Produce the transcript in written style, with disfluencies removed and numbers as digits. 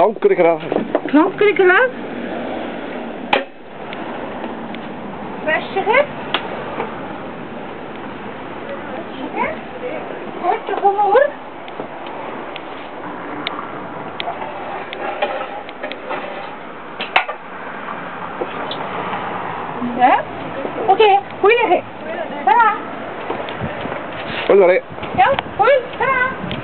Clonc wedi cyrraedd. Clonc wedi cyrraedd. Fresh i chi? Good, diolch yn fawr. Ie? Oce, hwyl i chi. Ta-ra. Hwyl, Mari. Iawn, hwyl, ta-ra.